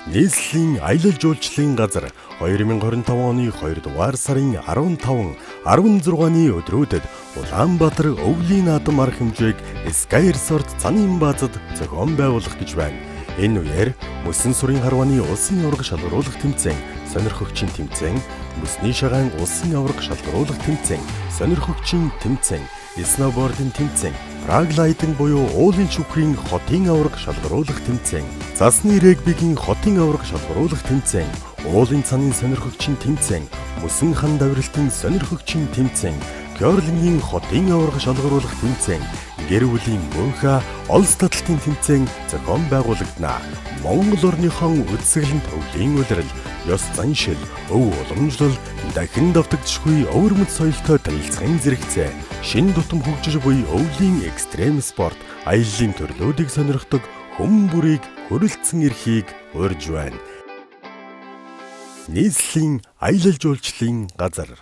Нийслэлийн аялал жуулчлалын газар 2025 оны 2 дугаар сарын 15, 16-ны өдрүүдэд Улаанбаатар өвлийн наадам арга хэмжээг Sky Resort цанын баазад зохион байгуулах гэж байна. Энэ үеэр мөсөн сүрийн харвааны улсын аварга шалгаруулах тэмцээн, сонирхогчийн тэмцээн, мөсний шагаан улсын аварга шалгаруулах тэмцээн, сонирхогчийн тэмцээн, сноубордын тэмцээн, параглайдинг буюу уулын шүхрийн хотын аварга шалгаруулах тэмцээн, цасны регбигийн хотын аварга шалгаруулах тэмцээн, уулын цанын сонирхогчийн тэмцээн, мөсөн хан давиралтын сонирхогчийн тэмцээн, кёрлингийн хотын аварга шалгаруулах тэмцээн, гэр бүлийн мөнхө олс таталтын тэмцээн зохион байгуулагдана. Монгол орныхон үзэсгэлэнт өвлийн улирал, ёс заншил, өв уламжлал, дахин давтагдшгүй өвөрмөц соёлтой танилцахын зэрэгцээ шинэ тутам хөгжиж буй өвлийн экстрем спорт аяллын төрлүүдийг сонирхдог хүн бүрийг хүрэлцэн ирэхийг урьж байна. Нийслэлийн аялал жуулчлалын газар.